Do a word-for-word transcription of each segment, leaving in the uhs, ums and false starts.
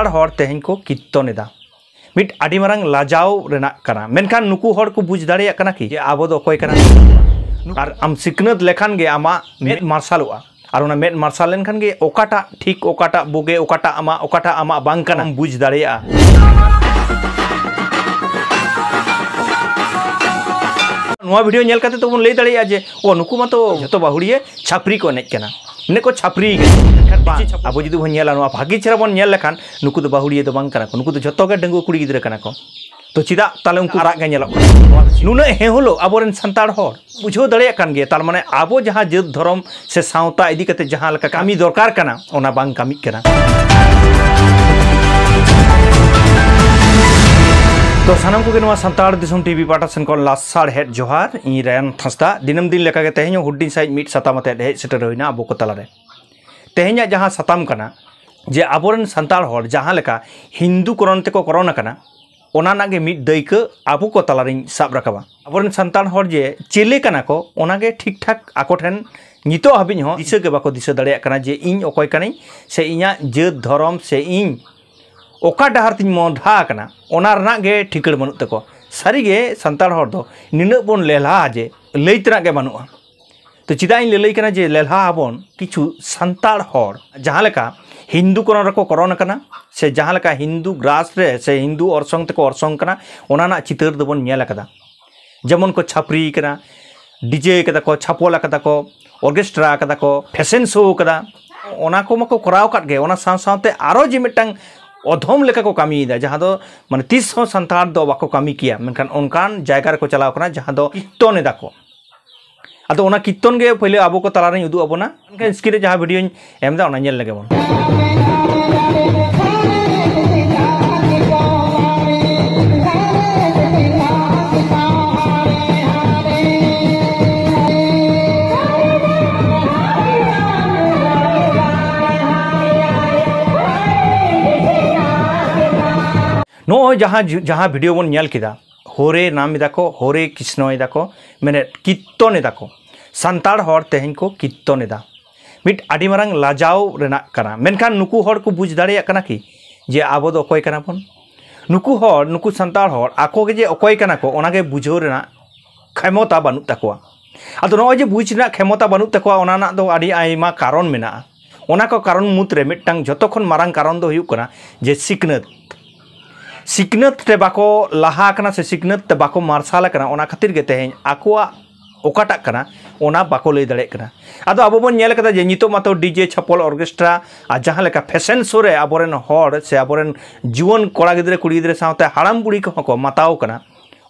ᱦᱚᱲ ᱛᱮᱦᱮᱧ ᱠᱚ ᱠᱤᱨᱛᱚᱱ ᱮᱫᱟ᱾ ᱢᱤᱫ ᱟᱹᱰᱤ ᱢᱟᱨᱟᱝ ᱞᱟᱡᱟᱣ ᱨᱮᱱᱟᱜ ᱠᱟᱱᱟ᱾ ᱢᱮᱱᱠᱷᱟᱱ ᱱᱩᱠᱩ ᱦᱚᱲ ᱠᱚ ᱵᱩᱡᱽ ᱫᱟᱲᱮᱭᱟᱜ ᱠᱟᱱᱟ ᱠᱤ ᱡᱮ ᱟᱵᱚ ᱫᱚ ᱚᱠᱚᱭ ᱠᱟᱱᱟ? ᱟᱨ ᱟᱢ ᱥᱤᱠᱷᱱᱟᱹᱛ ᱞᱮᱠᱷᱟᱱ ᱜᱮ ᱟᱢᱟᱜ ᱢᱮᱫ ᱢᱟᱨᱥᱟᱞᱚᱜᱼᱟ᱾ ᱟᱨ ᱚᱱᱟ ᱢᱮᱫ ᱢᱟᱨᱥᱟᱞ ᱞᱮᱱᱠᱷᱟᱱ ᱜᱮ ᱚᱠᱟᱴᱟᱜ ᱴᱷᱤᱠ, ᱚᱠᱟᱴᱟᱜ ᱵᱩᱜᱮ, ᱚᱠᱟᱴᱟᱜ ᱟᱢᱟᱜ, ᱚᱠᱟᱴᱟᱜ ᱟᱢᱟᱜ ᱵᱟᱝ ᱠᱟᱱᱟ, ᱟᱢ ᱵᱩᱡᱽ ᱫᱟᱲᱮᱭᱟᱜᱼᱟ᱾ ᱱᱚᱣᱟ ᱵᱷᱤᱰᱤᱭᱳ ᱧᱮᱞ ᱠᱟᱛᱮ ᱛᱚᱵᱚᱱ ᱞᱟᱹᱭ ᱫᱟᱲᱮᱭᱟᱜᱼᱟ ᱡᱮ, "ᱚ, ᱱᱩᱠᱩ ᱢᱟᱛᱚ ᱡᱷᱚᱛᱚ ᱵᱟᱹᱦᱩᱲᱤᱭᱟᱹ ᱪᱷᱟᱯᱨᱤ ᱠᱚ ᱮᱱᱮᱡ ᱠᱟᱱᱟ, ᱢᱟᱱᱮ ᱠᱚ ᱪᱷᱟᱯᱨᱤ ᱠᱟᱱᱟ᱾" ᱢᱮᱱᱠᱷᱟᱱ ᱵᱟᱝ, ᱟᱵᱚ ᱡᱩᱫᱤ ᱵᱚᱱ ᱧᱮᱞᱟ, ᱱᱚᱣᱟ ᱵᱷᱟᱹᱜᱤ ᱪᱮᱦᱨᱟ ᱵᱚᱱ ᱧᱮᱞ ᱞᱮᱠᱷᱟᱱ, ᱱᱩᱠᱩ ᱫᱚ ᱵᱟᱹᱦᱩᱲᱤᱭᱟᱹ ᱫᱚ ᱵᱟᱝ ᱠᱟᱱᱟ ᱠᱚ, ᱱᱩᱠᱩ ᱫᱚ ᱡᱷᱚᱛᱚ ᱜᱮ ᱰᱟᱺᱜᱩᱣᱟᱹ ᱠᱩᱲᱤ ᱜᱤᱫᱽᱨᱟᱹ ᱠᱟᱱᱟ ᱠᱚ᱾ ᱛᱚ ᱪᱮᱫᱟᱜ ᱛᱟᱦᱞᱮ ᱩᱱᱠᱩ ᱟᱨᱟᱜ ᱜᱮ ᱧᱮᱞᱚᱜ ᱠᱟᱱᱟ? ᱱᱩᱱᱟᱹᱜ ᱦᱮᱸᱦᱩᱞᱳ ᱟᱵᱚᱨᱮᱱ ᱥᱟᱱᱛᱟᱲ ᱦᱚᱲ ᱵᱩᱡᱷᱟᱹᱣ ᱫᱟᱲᱮᱭᱟᱜ ᱠᱟᱱ ᱜᱮᱭᱟ, ᱛᱟᱨ ᱢᱟᱱᱮ ᱟᱵᱚ ᱡᱟᱦᱟᱸ ᱡᱟᱹᱛ ᱫᱷᱚᱨᱚᱢ ᱥᱮ ᱥᱟᱶᱛᱟ ᱤᱫᱤ ᱠᱟᱛᱮ ᱡᱟᱦᱟᱸ ᱞᱮᱠᱟ ᱠᱟᱹᱢᱤ ᱫᱚᱨᱠᱟᱨ ᱠᱟᱱᱟ, ᱚᱱᱟ ᱵᱟᱝ ᱠᱟᱹᱢᱤᱜ ᱠᱟᱱᱟ᱾ ᱛᱚ ᱥᱟᱱᱟᱢ ᱠᱚᱜᱮ ᱱᱚᱣᱟ ᱥᱟᱱᱛᱟᱲ ᱫᱤᱥᱚᱢ ᱴᱤᱵᱷᱤ ᱯᱟᱦᱴᱟ ᱥᱮᱱ ᱠᱷᱚᱱ ᱞᱟᱥᱟᱲᱦᱮᱫ ᱡᱚᱦᱟᱨ᱾ ᱤᱧ ᱨᱟᱭᱟᱱ ᱦᱟᱸᱥᱫᱟ᱾ ᱫᱤᱱᱟᱹᱢ ᱫᱤᱱ ᱞᱮᱠᱟᱜᱮ ᱛᱮᱦᱮᱧ ᱦᱚᱸ ᱦᱩᱰᱤᱧ ᱥᱟᱺᱦᱤᱡ ᱢᱤᱫ ᱥᱟᱛᱟᱢ ᱟᱛᱮᱫ ᱦᱮᱡ ᱥᱮᱴᱮᱨ ᱦᱩᱭᱱᱟ ᱟᱵᱚ ᱠᱚ ᱛᱟᱞᱟᱨᱮ᱾ ᱛᱮᱦᱮᱧᱟᱜ ᱡᱟᱦᱟᱸ ᱥᱟᱛᱟᱢ ᱠᱟᱱᱟ, ᱡᱮ ᱟᱵᱚᱨᱮᱱ ᱥᱟᱱᱛᱟᱲ ᱦᱚᱲ ᱡᱟᱦᱟᱸ ᱞᱮᱠᱟ ᱦᱤᱱᱫᱩ ᱠᱚᱨᱚᱱ ᱛᱮᱠᱚ ᱠᱚᱨᱚᱱ ᱟᱠᱟᱱᱟ, ᱚᱱᱟ ᱨᱮᱱᱟᱜ ᱜᱮ ᱢᱤᱫ ᱫᱟᱹᱭᱠᱟᱹ ᱟᱵᱚ ᱠᱚ ᱛᱟᱞᱟᱨᱤᱧ ᱥᱟᱵ ᱨᱟᱠᱟᱵᱟ᱾ ᱟᱵᱚᱨᱮᱱ ᱥᱟᱱᱛᱟᱲ ᱦᱚᱲ ᱡᱮ ᱪᱮᱞᱮ ᱠᱟᱱᱟ ᱠᱚ, ᱚᱱᱟᱜᱮ ᱴᱷᱤᱠ ᱴᱷᱟᱠ ᱟᱠᱚ ᱴᱷᱮᱱ ᱱᱤᱛᱚᱜ ᱦᱟᱹᱵᱤᱡ ᱦᱚᱸ ᱫᱤᱥᱟᱹ ᱜᱮ ᱵᱟᱠᱚ ᱫᱤᱥᱟᱹ ᱫᱟᱲᱮᱭᱟᱜ ᱠᱟᱱᱟ ᱡᱮ ᱤᱧ ᱚᱠᱚᱭ ᱠᱟᱹᱱᱟᱹᱧ, ᱥᱮ ᱤᱧᱟᱹᱜ ᱡᱟᱹᱛ ᱫᱷᱚᱨᱚᱢ, ᱥᱮ ᱤᱧ ᱚᱠᱟ ᱰᱟᱦᱟᱨ ᱛᱤᱧ ᱢᱚᱦᱰᱟ ᱟᱠᱟᱱᱟ, ᱚᱱᱟ ᱨᱮᱱᱟᱜ ᱜᱮ ᱴᱷᱤᱠᱟᱹᱬ ᱵᱟᱹᱱᱩᱜ ᱛᱟᱠᱚᱣᱟ᱾ ᱥᱟᱹᱨᱤᱜᱮ ᱥᱟᱱᱛᱟᱲ ᱦᱚᱲ ᱫᱚ ᱱᱤᱱᱟᱹᱜ ᱵᱚᱱ ᱞᱮᱞᱦᱟ ᱡᱮ ᱞᱟᱹᱭ ᱛᱮᱱᱟᱜ ᱜᱮ ᱵᱟᱹᱱᱩᱜᱼᱟ᱾ ᱛᱚ ᱪᱮᱫᱟᱜ ᱤᱧ ᱞᱟᱹᱞᱟᱹᱭ ᱠᱟᱱᱟ ᱡᱮ ᱞᱮᱞᱦᱟ ᱟᱵᱚᱱ ᱠᱤᱪᱷᱩ ᱥᱟᱱᱛᱟᱲ ᱦᱚᱲ ᱡᱟᱦᱟᱸ ᱞᱮᱠᱟ ᱦᱤᱱᱫᱩ ᱠᱚᱨᱚᱱ ᱨᱮᱠᱚ ᱠᱚᱨᱚᱱ ᱟᱠᱟᱱᱟ, ᱥᱮ ᱡᱟᱦᱟᱸ ᱞᱮᱠᱟ ᱦᱤᱱᱫᱩ ᱜᱨᱟᱥ ᱨᱮ ᱥᱮ ᱦᱤᱱᱫᱩ ᱚᱨᱥᱚᱝ ᱛᱮᱠᱚ ᱚᱨᱥᱚᱝ ᱠᱟᱱᱟ, ᱚᱱᱟ ᱨᱮᱱᱟᱜ ᱪᱤᱛᱟᱹᱨ ᱫᱚᱵᱚᱱ ᱧᱮᱞ ᱟᱠᱟᱫᱟ᱾ ᱡᱮᱢᱚᱱ ᱠᱚ ᱪᱷᱟᱯᱨᱤ ᱠᱟᱱᱟ, ᱰᱤᱡᱮ ᱠᱟᱫᱟ ᱠᱚ, ᱪᱷᱟᱯᱚᱞ ᱟᱠᱟᱫᱟ ᱠᱚ, ᱚᱨᱠᱮᱥᱴᱨᱟ ᱟᱠᱟᱫᱟ ᱠᱚ, ᱯᱷᱮᱥᱮᱱ ᱥᱳ ᱟᱠᱟᱫᱟ, ᱚᱱᱟ ᱠᱚ ᱢᱟᱠᱚ ᱠᱚᱨᱟᱣ ᱟᱠᱟᱫ ᱜᱮ᱾ ᱚᱱᱟ ᱥᱟᱶ ᱥᱟᱶᱛᱮ ᱟᱨᱚ ᱡᱮ ᱢᱤᱫᱴᱟᱝ ᱚᱫᱷᱚᱢ ᱞᱮᱠᱟ ᱠᱚ ᱠᱟᱹᱢᱤᱭᱮᱫᱟ, ᱡᱟᱦᱟᱸ ᱫᱚ ᱢᱟᱱᱮ ᱛᱤᱥ ᱦᱚᱸ ᱥᱟᱱᱛᱟᱲ ᱫᱚ ᱵᱟᱠᱚ ᱠᱟᱹᱢᱤ ᱠᱮᱭᱟ, ᱢᱮᱱᱠᱷᱟᱱ ᱚᱱᱠᱟᱱ ᱡᱟᱭᱜᱟ ᱨᱮᱠᱚ ᱪᱟᱞᱟᱣ ᱠᱟᱱᱟ ᱡᱟᱦᱟᱸ ᱫᱚ ᱠᱤᱨᱛᱚᱱ ᱮᱫᱟ ᱠᱚ᱾ ᱟᱫᱚ ᱚᱱᱟ ᱠᱤᱨᱛᱚᱱ ᱜᱮ ᱯᱳᱭᱞᱳ ᱟᱵᱚ ᱠᱚ ᱛᱟᱞᱟᱨᱤᱧ ᱩᱫᱩᱜ ᱟᱵᱚᱱᱟ᱾ ᱢᱮᱱᱠᱷᱟᱱ ᱥᱠᱨᱤᱱ ᱨᱮ ᱡᱟᱦᱟᱸ ᱵᱷᱤᱰᱤᱭᱳᱧ ᱮᱢ ᱮᱫᱟ, ᱚᱱᱟ ᱧᱮᱞ ᱞᱮᱜᱮ ᱵᱚᱱ᱾ ᱱᱚᱜᱼᱚᱭ ᱡᱟᱦᱟᱸ ᱡᱩ-, ᱡᱟᱦᱟᱸ ᱵᱷᱤᱰᱤᱭᱳ ᱵᱚᱱ ᱧᱮᱞ ᱠᱮᱫᱟ, ᱦᱚᱨᱮ ᱱᱟᱢ ᱮᱫᱟ ᱠᱚ, ᱦᱚᱨᱮ ᱠᱨᱤᱥᱱᱚ ᱮᱫᱟ ᱠᱚ, ᱢᱮᱱᱮᱫ ᱠᱤᱨᱛᱚᱱ ᱮᱫᱟ ᱠᱚ᱾ ᱥᱟᱱᱛᱟᱲ ᱦᱚᱲ ᱛᱮᱦᱮᱧ ᱠᱚ ᱠᱤᱨᱛᱚᱱ ᱮᱫᱟ᱾ ᱢᱤᱫ ᱟᱹᱰᱤ ᱢᱟᱨᱟᱝ ᱞᱟᱡᱟᱣ ᱨᱮᱱᱟᱜ ᱠᱟᱱᱟ᱾ ᱢᱮᱱᱠᱷᱟᱱ ᱱᱩᱠᱩ ᱦᱚᱲ ᱠᱚ ᱵᱩᱡᱽ ᱫᱟᱲᱮᱭᱟᱜ ᱠᱟᱱᱟ ᱠᱤ ᱡᱮ ᱟᱵᱚ ᱫᱚ ᱚᱠᱚᱭ ᱠᱟᱱᱟ ᱵᱚᱱ᱾ ᱱᱩᱠᱩ ᱦᱚᱲ, ᱱᱩᱠᱩ ᱥᱟᱱᱛᱟᱲ ᱦᱚᱲ ᱟᱠᱚ ᱜᱮ ᱡᱮ ᱚᱠᱚᱭ ᱠᱟᱱᱟ ᱠᱚ, ᱚᱱᱟ ᱜᱮ ᱵᱩᱡᱷᱟᱹᱣ ᱨᱮᱱᱟᱜ ᱠᱷᱮᱢᱚᱛᱟ ᱵᱟᱹᱱᱩᱜ ᱛᱟᱠᱚᱣᱟ᱾ ᱟᱫᱚ ᱱᱚᱜᱼᱚᱭ ᱡᱮ ᱵᱩᱡᱽ ᱨᱮᱱᱟᱜ ᱠᱷᱮᱢᱚᱛᱟ ᱵᱟᱹᱱᱩᱜ ᱛᱟᱠᱚᱣᱟ, ᱚᱱᱟ ᱨᱮᱱᱟᱜ ᱫᱚ ᱟᱹᱰᱤ ᱟᱭᱢᱟ ᱠᱟᱨᱚᱱ ᱢᱮᱱᱟᱜᱼᱟ᱾ ᱚᱱᱟ ᱠᱚ ᱠᱟᱨᱚᱱ ᱢᱩᱫᱽᱨᱮ ᱢᱤᱫᱴᱟᱝ ᱡᱷᱚᱛᱚ ᱠᱷᱚᱱ ᱢᱟᱨᱟᱝ ᱠᱟᱨᱚᱱ ᱫᱚ ᱦᱩᱭᱩᱜ ᱠᱟᱱᱟ ᱡᱮ ᱥᱤᱠᱷᱱᱟᱹᱛ᱾ ᱥᱤᱠᱷᱱᱟᱹᱛ ᱛᱮ ᱵᱟᱠᱚ ᱞᱟᱦᱟ ᱟᱠᱟᱱᱟ ᱥᱮ ᱥᱤᱠᱷᱱᱟᱹᱛ ᱛᱮ ᱵᱟᱠᱚ ᱢᱟᱨᱥᱟᱞ ᱟᱠᱟᱱᱟ, ᱚᱱᱟ ᱠᱷᱟᱹᱛᱤᱨ ᱜᱮ ᱛᱮᱦᱮᱧ ᱟᱠᱚᱣᱟᱜ ᱚᱠᱟᱴᱟᱜ ᱠᱟᱱᱟ, ᱚᱱᱟ ᱵᱟᱠᱚ ᱞᱟᱹᱭ ᱫᱟᱲᱮᱭᱟᱜ ᱠᱟᱱᱟ᱾ ᱟᱫᱚ ᱟᱵᱚ ᱵᱚᱱ ᱧᱮᱞ ᱠᱟᱫᱟ ᱡᱮ ᱱᱤᱛᱚᱜ ᱢᱟᱛᱚ ᱰᱤᱡᱮ, ᱪᱷᱟᱯᱚᱞ, ᱚᱨᱠᱮᱥᱴᱨᱟ ᱟᱨ ᱡᱟᱦᱟᱸ ᱞᱮᱠᱟ ᱯᱷᱮᱥᱮᱱ ᱥᱳ ᱨᱮ ᱟᱵᱚᱨᱮᱱ ᱦᱚᱲ ᱥᱮ ᱟᱵᱚᱨᱮᱱ ᱡᱩᱣᱟᱹᱱ ᱠᱚᱲᱟ ᱜᱤᱫᱽᱨᱟᱹ, ᱠᱩᱲᱤ ᱜᱤᱫᱽᱨᱟᱹ ᱥᱟᱶᱛᱮ ᱦᱟᱲᱟᱢ ᱵᱩᱲᱦᱤ ᱠᱚᱦᱚᱸ ᱠᱚ ᱢᱟᱛᱟᱣ ᱠᱟᱱᱟ,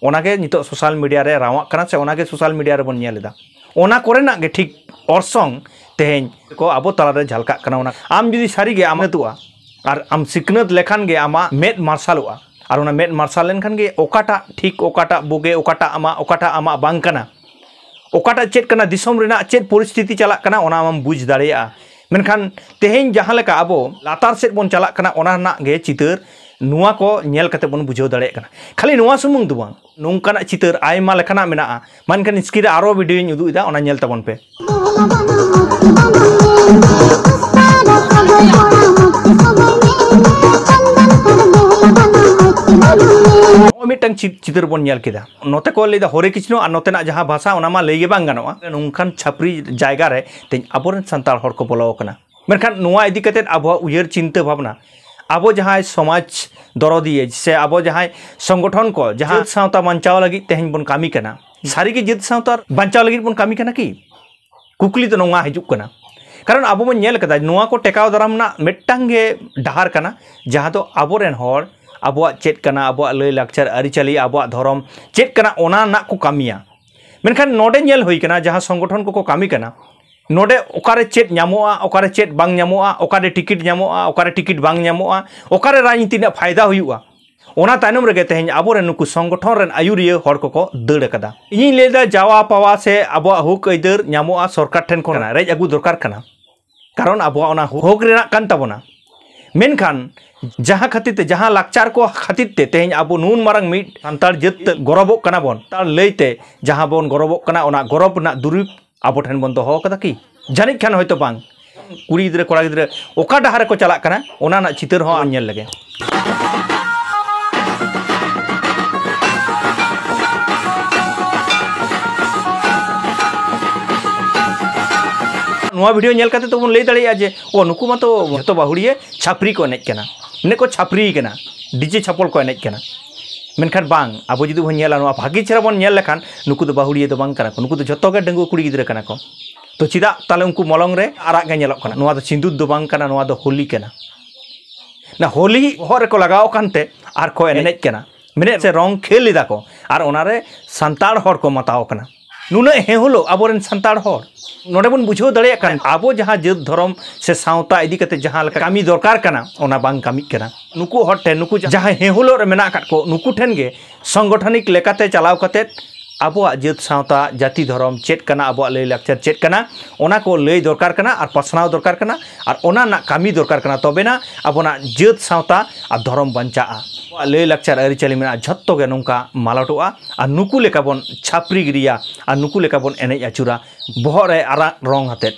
ᱚᱱᱟᱜᱮ ᱱᱤᱛᱚᱜ ᱥᱳᱥᱟᱞ ᱢᱤᱰᱤᱭᱟ ᱨᱮ ᱨᱟᱣᱟᱜ ᱠᱟᱱᱟ ᱥᱮ ᱚᱱᱟᱜᱮ ᱥᱳᱥᱟᱞ ᱢᱤᱰᱤᱭᱟ ᱨᱮᱵᱚᱱ ᱧᱮᱞ ᱮᱫᱟ᱾ ᱚᱱᱟ ᱠᱚᱨᱮᱱᱟᱜ ᱜᱮ ᱴᱷᱤᱠ ᱚᱨᱥᱚᱝ ᱛᱮᱦᱮᱧ ᱠᱚ ᱟᱵᱚ ᱛᱟᱞᱟᱨᱮ ᱡᱷᱟᱞᱠᱟᱜ ᱠᱟᱱᱟ᱾ ᱚᱱᱟ ᱟᱢ ᱡᱩᱫᱤ ᱥᱟᱹᱨᱤᱜᱮ ᱟᱢ ᱥᱤᱠᱷᱱᱟᱹᱛᱚᱜᱼᱟ ᱟᱨ ᱟᱢ ᱥᱤᱠᱷᱱᱟᱹᱛ ᱞᱮᱠᱷᱟᱱ ᱜᱮ ᱟᱢᱟᱜ ᱢᱮᱫ ᱢᱟᱨᱥᱟᱞᱚᱜᱼᱟ, ᱟᱨ ᱚᱱᱟ ᱢᱮᱫ ᱢᱟᱨᱥᱟᱞ ᱞᱮᱱᱠᱷᱟᱱ ᱜᱮ ᱚᱠᱟᱴᱟᱜ ᱴᱷᱤᱠ, ᱚᱠᱟᱴᱟᱜ ᱵᱩᱜᱮ, ᱚᱠᱟᱴᱟᱜ ᱟᱢᱟᱜ, ᱚᱠᱟᱴᱟᱜ ᱟᱢᱟᱜ ᱵᱟᱝ ᱠᱟᱱᱟ, ᱚᱠᱟᱴᱟᱜ ᱪᱮᱫ ᱠᱟᱱᱟ, ᱫᱤᱥᱚᱢ ᱨᱮᱱᱟᱜ ᱪᱮᱫ ᱯᱚᱨᱤᱥᱛᱷᱤᱛᱤ ᱪᱟᱞᱟᱜ ᱠᱟᱱᱟ, ᱚᱱᱟ ᱟᱢᱮᱢ ᱵᱩᱡᱽ ᱫᱟᱲᱮᱭᱟᱜᱼᱟ᱾ ᱢᱮᱱᱠᱷᱟᱱ ᱛᱮᱦᱮᱧ ᱡᱟᱦᱟᱸ ᱞᱮᱠᱟ ᱟᱵᱚ ᱞᱟᱛᱟᱨ ᱥᱮᱫ ᱵᱚᱱ ᱪᱟᱞᱟᱜ ᱠᱟᱱᱟ, ᱚᱱᱟ ᱨᱮᱱᱟᱜ ᱜᱮ ᱪᱤᱛᱟᱹᱨ ᱱᱚᱣᱟ ᱠᱚ ᱧᱮᱞ ᱠᱟᱛᱮ ᱵᱚᱱ ᱵᱩᱡᱷᱟᱹᱣ ᱫᱟᱲᱮᱭᱟᱜ ᱠᱟᱱᱟ᱾ ᱠᱷᱟᱹᱞᱤ ᱱᱚᱣᱟ ᱥᱩᱢᱩᱝ ᱫᱚ ᱵᱟᱝ, ᱱᱚᱝᱠᱟᱱᱟᱜ ᱪᱤᱛᱟᱹᱨ ᱟᱭᱢᱟ ᱞᱮᱠᱟᱱᱟᱜ ᱢᱮᱱᱟᱜᱼᱟ᱾ ᱢᱟ ᱮᱱᱠᱷᱟᱱ screen ᱨᱮ ᱟᱨᱚ video ᱧ ᱩᱫᱩᱜ ᱮᱫᱟ, ᱚᱱᱟ ᱧᱮᱞ ᱛᱟᱵᱚᱱ ᱯᱮ᱾ ᱱᱚᱜᱼᱚᱭ ᱢᱤᱫᱴᱟᱝ ᱪᱤ-, ᱪᱤᱛᱟᱹᱨ ᱵᱚᱱ ᱧᱮᱞ ᱠᱮᱫᱟ, ᱱᱚᱛᱮ ᱠᱚ ᱞᱟᱹᱭᱫᱟ ᱦᱚᱨᱮ ᱠᱨᱤᱥᱱᱚ ᱟᱨ ᱱᱚᱛᱮᱱᱟᱜ ᱡᱟᱦᱟᱸ ᱵᱷᱟᱥᱟ, ᱚᱱᱟ ᱢᱟ ᱞᱟᱹᱭ ᱜᱮ ᱵᱟᱝ ᱜᱟᱱᱚᱜᱼᱟ᱾ ᱱᱚᱝᱠᱟᱱ ᱪᱷᱟᱹᱯᱨᱤ ᱡᱟᱭᱜᱟ ᱨᱮ ᱛᱮᱦᱮᱧ ᱟᱵᱚᱨᱮᱱ ᱥᱟᱱᱛᱟᱲ ᱦᱚᱲ ᱠᱚ ᱵᱚᱞᱚ ᱟᱠᱟᱱᱟ᱾ ᱢᱮᱱᱠᱷᱟᱱ ᱱᱚᱣᱟ ᱤᱫᱤ ᱠᱟᱛᱮᱫ ᱟᱵᱚᱣᱟᱜ ᱩᱭᱦᱟᱹᱨ ᱪᱤᱱᱛᱟᱹ ᱵᱷᱟᱵᱽᱱᱟ, ᱟᱵᱚ ᱡᱟᱦᱟᱸᱭ ᱥᱚᱢᱟᱡᱽ ᱫᱚᱨᱚᱫᱤᱭᱟᱹ ᱥᱮ ᱟᱵᱚ ᱡᱟᱦᱟᱸᱭ ᱥᱚᱝᱜᱚᱴᱷᱚᱱ ᱠᱚ ᱡᱟᱦᱟᱸ ᱡᱟᱹᱛ ᱥᱟᱶᱛᱟ ᱵᱟᱧᱪᱟᱣ ᱞᱟᱹᱜᱤᱫ ᱛᱮᱦᱮᱧ ᱵᱚᱱ ᱠᱟᱹᱢᱤ ᱠᱟᱱᱟ, ᱥᱟᱹᱨᱤᱜᱮ ᱡᱟᱹᱛ ᱥᱟᱶᱛᱟ ᱵᱟᱧᱪᱟᱣ ᱞᱟᱹᱜᱤᱫ ᱵᱚᱱ ᱠᱟᱹᱢᱤ ᱠᱟᱱᱟ ᱠᱤ? ᱠᱩᱠᱞᱤ ᱫᱚ ᱱᱚᱣᱟ ᱦᱤᱡᱩᱜ ᱠᱟᱱᱟ᱾ ᱠᱟᱨᱚᱱ ᱟᱵᱚ ᱵᱚᱱ ᱧᱮᱞ ᱠᱟᱫᱟ, ᱱᱚᱣᱟ ᱠᱚ ᱴᱮᱠᱟᱣ ᱫᱟᱨᱟᱢ ᱨᱮᱱᱟᱜ ᱢᱤᱫᱴᱟᱝ ᱜᱮ ᱰᱟᱦᱟᱨ ᱠᱟᱱᱟ, ᱡᱟᱦᱟᱸ ᱫᱚ ᱟᱵᱚᱨᱮᱱ ᱦᱚᱲ ᱟᱵᱚᱣᱟᱜ ᱪᱮᱫ ᱠᱟᱱᱟ, ᱟᱵᱚᱣᱟᱜ ᱞᱟᱹᱭ ᱞᱟᱠᱪᱟᱨ ᱟᱹᱨᱤᱪᱟᱹᱞᱤ, ᱟᱵᱚᱣᱟᱜ ᱫᱷᱚᱨᱚᱢ ᱪᱮᱫ ᱠᱟᱱᱟ, ᱚᱱᱟ ᱨᱮᱱᱟᱜ ᱠᱚ ᱠᱟᱹᱢᱤᱭᱟ᱾ ᱢᱮᱱᱠᱷᱟᱱ ᱱᱚᱰᱮ ᱧᱮᱞ ᱦᱩᱭ ᱠᱟᱱᱟ, ᱡᱟᱦᱟᱸ ᱥᱚᱝᱜᱚᱴᱷᱚᱱ ᱠᱚᱠᱚ ᱠᱟᱹᱢᱤ ᱠᱟᱱᱟ, ᱱᱚᱰᱮ ᱚᱠᱟᱨᱮ ᱪᱮᱫ ᱧᱟᱢᱚᱜᱼᱟ, ᱚᱠᱟᱨᱮ ᱪᱮᱫ ᱵᱟᱝ ᱧᱟᱢᱚᱜᱼᱟ, ᱚᱠᱟᱨᱮ ᱴᱤᱠᱤᱴ ᱧᱟᱢᱚᱜᱼᱟ, ᱚᱠᱟᱨᱮ ᱴᱤᱠᱤᱴ ᱵᱟᱝ ᱧᱟᱢᱚᱜᱼᱟ, ᱚᱠᱟᱨᱮ ᱨᱟᱡᱽᱱᱤᱛᱤ ᱨᱮᱱᱟᱜ ᱯᱷᱟᱭᱫᱟ ᱦᱩᱭᱩᱜᱼᱟ, ᱚᱱᱟ ᱛᱟᱭᱱᱚᱢ ᱨᱮᱜᱮ ᱛᱮᱦᱮᱧ ᱟᱵᱚᱨᱮᱱ ᱱᱩᱠᱩ ᱥᱚᱝᱜᱚᱴᱷᱚᱱ ᱨᱮᱱ ᱟᱹᱭᱩᱨᱤᱭᱟᱹ ᱦᱚᱲ ᱠᱚᱠᱚ ᱫᱟᱹᱲ ᱟᱠᱟᱫᱟ᱾ ᱤᱧᱤᱧ ᱞᱟᱹᱭᱫᱟ, ᱡᱟᱣᱟ ᱯᱟᱣᱟ ᱥᱮ ᱟᱵᱚᱣᱟᱜ ᱦᱚᱠ ᱟᱹᱭᱫᱟᱹᱨ ᱧᱟᱢᱚᱜᱼᱟ ᱥᱚᱨᱠᱟᱨ ᱴᱷᱮᱱ ᱠᱷᱚᱱ ᱨᱮᱡ ᱟᱹᱜᱩ ᱫᱚᱨᱠᱟᱨ ᱠᱟᱱᱟ, ᱠᱟᱨᱚᱱ ᱟᱵᱚᱣᱟᱜ ᱚᱱᱟ ᱦᱚᱠ ᱨᱮᱱᱟᱜ ᱠᱟᱱ ᱛᱟᱵᱚᱱᱟ᱾ ᱢᱮᱱᱠᱷᱟᱱ ᱡᱟᱦᱟᱸ ᱠᱷᱟᱹᱛᱤᱨ ᱛᱮ, ᱡᱟᱦᱟᱸ ᱞᱟᱠᱪᱟᱨ ᱠᱚ ᱠᱷᱟᱹᱛᱤᱨ ᱛᱮ ᱛᱮᱦᱮᱧ ᱟᱵᱚ ᱱᱩᱱ ᱢᱟᱨᱟᱝ ᱢᱤᱫ ᱥᱟᱱᱛᱟᱲ ᱡᱟᱹᱛ ᱛᱮ ᱜᱚᱨᱚᱵᱚᱜ ᱠᱟᱱᱟ ᱵᱚᱱ, ᱥᱟᱱᱛᱟᱲ ᱞᱟᱹᱭᱛᱮ ᱡᱟᱦᱟᱸ ᱵᱚᱱ ᱜᱚᱨᱚᱵᱚᱜ ᱠᱟᱱᱟ, ᱚᱱᱟ ᱜᱚᱨᱚᱵ ᱨᱮᱱᱟᱜ ᱫᱩᱨᱤᱵᱽ ᱟᱵᱚ ᱴᱷᱮᱱ ᱵᱚᱱ ᱫᱚᱦᱚ ᱟᱠᱟᱫᱟ ᱠᱤ? ᱡᱟᱹᱱᱤᱡ ᱠᱷᱟᱱ ᱦᱚᱭᱛᱳ ᱵᱟᱝ᱾ ᱠᱩᱲᱤ ᱜᱤᱫᱽᱨᱟᱹ ᱠᱚᱲᱟ ᱜᱤᱫᱽᱨᱟᱹ ᱚᱠᱟ ᱰᱟᱦᱟᱨ ᱨᱮᱠᱚ ᱪᱟᱞᱟᱜ ᱠᱟᱱᱟ, ᱚᱱᱟ ᱨᱮᱱᱟᱜ ᱪᱤᱛᱟᱹᱨ ᱦᱚᱸ ᱧᱮᱞ ᱞᱮᱜᱮ᱾ ᱱᱚᱣᱟ ᱵᱷᱤᱰᱤᱭᱳ ᱧᱮᱞ ᱠᱟᱛᱮ ᱛᱚᱵᱚᱱ ᱞᱟᱹᱭ ᱫᱟᱲᱮᱭᱟᱜᱼᱟ ᱡᱮ, ᱚ, ᱱᱩᱠᱩ ᱢᱟᱛᱚ ᱡᱷᱚᱛᱚ ᱵᱟᱹᱦᱩᱲᱤᱭᱟᱹ ᱪᱷᱟᱹᱯᱨᱤ ᱠᱚ ᱮᱱᱮᱡ ᱠᱟᱱᱟ, ᱢᱟᱱᱮ ᱠᱚ ᱪᱷᱟᱹᱯᱨᱤ ᱠᱟᱱᱟ, ᱰᱤᱡᱮ ᱪᱷᱟᱯᱚᱞ ᱠᱚ ᱮᱱᱮᱡ ᱠᱟᱱᱟ᱾ ᱢᱮᱱᱠᱷᱟᱱ ᱵᱟᱝ, ᱟᱵᱚ ᱡᱩᱫᱤ ᱵᱚᱱ ᱧᱮᱞᱟ, ᱱᱚᱣᱟ ᱵᱷᱟᱹᱜᱤ ᱪᱮᱦᱨᱟ ᱵᱚᱱ ᱧᱮᱞ ᱞᱮᱠᱷᱟᱱ, ᱱᱩᱠᱩ ᱫᱚ ᱵᱟᱹᱦᱩᱲᱤᱭᱟᱹ ᱫᱚ ᱵᱟᱝ ᱠᱟᱱᱟ ᱠᱚ, ᱱᱩᱠᱩ ᱫᱚ ᱡᱷᱚᱛᱚ ᱜᱮ ᱰᱟᱺᱜᱩᱣᱟᱹ ᱠᱩᱲᱤ ᱜᱤᱫᱽᱨᱟᱹ ᱠᱟᱱᱟ ᱠᱚ᱾ ᱛᱚ ᱪᱮᱫᱟᱜ ᱛᱟᱦᱞᱮ ᱩᱱᱠᱩ ᱢᱚᱞᱚᱝ ᱨᱮ ᱟᱨᱟᱜ ᱜᱮ ᱧᱮᱞᱚᱜ ᱠᱟᱱᱟ? ᱱᱚᱣᱟ ᱫᱚ ᱥᱤᱸᱫᱩᱨ ᱫᱚ ᱵᱟᱝ ᱠᱟᱱᱟ, ᱱᱚᱣᱟ ᱫᱚ ᱦᱳᱞᱤ ᱠᱟᱱᱟ᱾ ᱚᱱᱟ ᱦᱳᱞᱤ ᱵᱚᱦᱚᱜ ᱨᱮᱠᱚ ᱞᱟᱜᱟᱣ ᱟᱠᱟᱱ ᱛᱮ ᱟᱨ ᱠᱚ ᱮᱱᱮᱡ ᱠᱟᱱᱟ, ᱢᱮᱱᱮᱫ ᱥᱮ ᱨᱚᱝ ᱠᱷᱮᱞ ᱮᱫᱟ ᱠᱚ, ᱟᱨ ᱚᱱᱟᱨᱮ ᱥᱟᱱᱛᱟᱲ ᱦᱚᱲ ᱠᱚ ᱢᱟᱛᱟᱣ ᱠᱟᱱᱟ᱾ ᱱᱩᱱᱟᱹᱜ ᱦᱮᱸᱦᱩᱞᱚᱜ ᱟᱵᱚᱨᱮᱱ ᱥᱟᱱᱛᱟᱲ ᱦᱚᱲ᱾ ᱱᱚᱰᱮ ᱵᱚᱱ ᱵᱩᱡᱷᱟᱹᱣ ᱫᱟᱲᱮᱭᱟᱜ ᱠᱟᱱ, ᱟᱵᱚ ᱡᱟᱦᱟᱸ ᱡᱟᱹᱛ ᱫᱷᱚᱨᱚᱢ ᱥᱮ ᱥᱟᱶᱛᱟ ᱤᱫᱤ ᱠᱟᱛᱮ ᱡᱟᱦᱟᱸ ᱞᱮᱠᱟ ᱠᱟᱹᱢᱤ ᱫᱚᱨᱠᱟᱨ ᱠᱟᱱᱟ, ᱚᱱᱟ ᱵᱟᱝ ᱠᱟᱹᱢᱤᱜ ᱠᱟᱱᱟ᱾ ᱱᱩᱠᱩ ᱦᱚᱲ ᱴᱷᱮᱱ, ᱱᱩᱠᱩ ᱡᱟᱦᱟᱸᱭ ᱦᱮᱸᱦᱩᱞᱚᱜ ᱨᱮ ᱢᱮᱱᱟᱜ ᱟᱠᱟᱫ ᱠᱚ, ᱱᱩᱠᱩ ᱴᱷᱮᱱ ᱜᱮ ᱥᱚᱝᱜᱚᱴᱷᱚᱱᱤᱠ ᱞᱮᱠᱟᱛᱮ ᱪᱟᱞᱟᱣ ᱠᱟᱛᱮ ᱟᱵᱚᱣᱟᱜ ᱡᱟᱹᱛ ᱥᱟᱶᱛᱟ, ᱡᱟᱹᱛᱤ ᱫᱷᱚᱨᱚᱢ ᱪᱮᱫ ᱠᱟᱱᱟ, ᱟᱵᱚᱣᱟᱜ ᱞᱟᱹᱭ ᱞᱟᱠᱪᱟᱨ ᱪᱮᱫ ᱠᱟᱱᱟ, ᱚᱱᱟ ᱠᱚ ᱞᱟᱹᱭ ᱫᱚᱨᱠᱟᱨ ᱠᱟᱱᱟ ᱟᱨ ᱯᱟᱥᱱᱟᱣ ᱫᱚᱨᱠᱟᱨ ᱠᱟᱱᱟ ᱟᱨ ᱚᱱᱟ ᱨᱮᱱᱟᱜ ᱠᱟᱹᱢᱤ ᱫᱚᱨᱠᱟᱨ ᱠᱟᱱᱟ, ᱛᱚᱵᱮᱱᱟ ᱟᱵᱚᱱᱟᱜ ᱡᱟᱹᱛ ᱥᱟᱶᱛᱟ ᱟᱨ ᱫᱷᱚᱨᱚᱢ ᱵᱟᱧᱪᱟᱜᱼᱟ᱾ ᱟᱵᱚᱣᱟᱜ ᱞᱟᱹᱭ ᱞᱟᱠᱪᱟᱨ ᱟᱹᱨᱤᱪᱟᱹᱞᱤ ᱢᱮᱱᱟᱜᱼᱟ, ᱡᱷᱚᱛᱚ ᱜᱮ ᱱᱚᱝᱠᱟ ᱢᱟᱞᱚᱴᱚᱜᱼᱟ ᱟᱨ ᱱᱩᱠᱩ ᱞᱮᱠᱟ ᱵᱚᱱ ᱪᱷᱟᱯᱨᱤ ᱜᱤᱰᱤᱭᱟ ᱟᱨ ᱱᱩᱠᱩ ᱞᱮᱠᱟ ᱵᱚᱱ ᱮᱱᱮᱡ ᱟᱹᱪᱩᱨᱟ ᱵᱚᱦᱚᱜ ᱨᱮ ᱟᱨᱟᱜ ᱨᱚᱝ ᱟᱛᱮᱫ᱾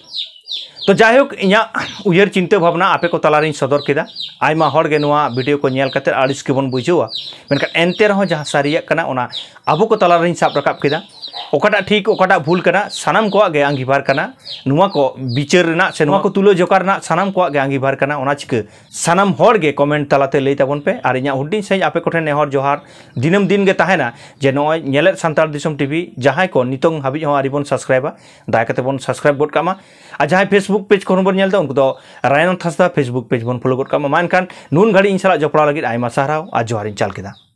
ᱛᱚ ᱡᱟᱭᱦᱳᱠ, ᱤᱧᱟᱹᱜ ᱩᱭᱦᱟᱹᱨ ᱪᱤᱱᱛᱟᱹ ᱵᱷᱟᱵᱽᱱᱟ ᱟᱯᱮ ᱠᱚ ᱛᱟᱞᱟᱨᱤᱧ ᱥᱚᱫᱚᱨ ᱠᱮᱫᱟ᱾ ᱟᱭᱢᱟ ᱦᱚᱲ ᱜᱮ ᱱᱚᱣᱟ ᱵᱷᱤᱰᱤᱭᱳ ᱠᱚ ᱧᱮᱞ ᱠᱟᱛᱮ ᱟᱹᱲᱤᱥ ᱜᱮᱵᱚᱱ ᱵᱩᱡᱷᱟᱹᱣᱟ, ᱢᱮᱱᱠᱷᱟᱱ ᱮᱱᱛᱮ ᱨᱮᱦᱚᱸ ᱡᱟᱦᱟᱸ ᱥᱟᱹᱨᱤᱭᱟᱜ ᱠᱟᱱᱟ, ᱚᱱᱟ ᱟᱵᱚ ᱠᱚ ᱛᱟᱞᱟᱨᱤᱧ ᱥᱟᱵ ᱨᱟᱠᱟᱵ ᱠᱮᱫᱟ᱾ ᱚᱠᱟᱴᱟᱜ ᱴᱷᱤᱠ, ᱚᱠᱟᱴᱟᱜ ᱵᱷᱩᱞ ᱠᱟᱱᱟ, ᱥᱟᱱᱟᱢ ᱠᱚᱣᱟᱜ ᱜᱮ ᱟᱸᱜᱤᱵᱷᱟᱨ ᱠᱟᱱᱟ ᱱᱚᱣᱟ ᱠᱚ ᱵᱤᱪᱟᱹᱨ ᱨᱮᱱᱟᱜ ᱥᱮ ᱱᱚᱣᱟ ᱠᱚ ᱛᱩᱞᱟᱹ ᱡᱚᱠᱷᱟ ᱨᱮᱱᱟᱜ ᱥᱟᱱᱟᱢ ᱠᱚᱣᱟᱜ ᱜᱮ ᱟᱸᱜᱤᱵᱷᱟᱨ ᱠᱟᱱᱟ᱾ ᱚᱱᱟ ᱪᱤᱠᱟᱹ ᱥᱟᱱᱟᱢ ᱦᱚᱲ ᱜᱮ ᱠᱚᱢᱮᱱᱴ ᱛᱟᱞᱟᱛᱮ ᱞᱟᱹᱭ ᱛᱟᱵᱚᱱ ᱯᱮ᱾ ᱟᱨ ᱤᱧᱟᱹᱜ ᱦᱩᱰᱤᱧ ᱥᱟᱺᱦᱤᱡ ᱟᱯᱮ ᱠᱚᱴᱷᱮᱱ ᱱᱮᱦᱚᱨ ᱡᱚᱦᱟᱨ ᱫᱤᱱᱟᱹᱢ ᱫᱤᱱ ᱜᱮ ᱛᱟᱦᱮᱱᱟ ᱡᱮ ᱱᱚᱜᱼᱚᱭ ᱧᱮᱞᱮᱫ ᱥᱟᱱᱛᱟᱲ ᱫᱤᱥᱚᱢ ᱴᱤᱵᱷᱤ ᱡᱟᱦᱟᱸᱭ ᱠᱚ ᱱᱤᱛᱚᱝ ᱦᱟᱹᱵᱤᱡ ᱦᱚᱸ ᱟᱹᱣᱨᱤ ᱵᱚᱱ ᱥᱟᱵᱥᱠᱨᱟᱭᱵᱟ, ᱫᱟᱭᱟ ᱠᱟᱛᱮ ᱵᱚᱱ ᱥᱟᱵᱥᱠᱨᱟᱭᱵ ᱜᱚᱫ ᱠᱟᱜ ᱢᱟ᱾ ᱟᱨ ᱡᱟᱦᱟᱸᱭ ᱯᱷᱮᱥᱵᱩᱠ ᱯᱮᱡᱽ ᱠᱷᱚᱱ ᱵᱚᱱ ᱧᱮᱞ ᱮᱫᱟ, ᱩᱱᱠᱩ ᱫᱚ ᱨᱟᱭᱱᱟᱛᱷ ᱦᱟᱸᱥᱫᱟ ᱯᱷᱮᱥᱵᱩᱠ ᱯᱮᱡᱽ ᱵᱚᱱ ᱯᱷᱚᱞᱳ ᱜᱚᱫ ᱠᱟᱜ ᱢᱟ᱾ ᱢᱟ ᱮᱱᱠᱷᱟᱱ ᱱᱩᱱ ᱜᱷᱟᱹᱲᱤᱡ ᱤᱧ ᱥᱟᱞᱟᱜ ᱡᱚᱯᱲᱟᱣ ᱞᱟᱹᱜᱤᱫ ᱟᱭᱢᱟ ᱥᱟᱨᱦᱟᱣ ᱟᱨ ᱡᱚᱦᱟᱨᱤᱧ ᱪᱟᱞ ᱠᱮᱫᱟ᱾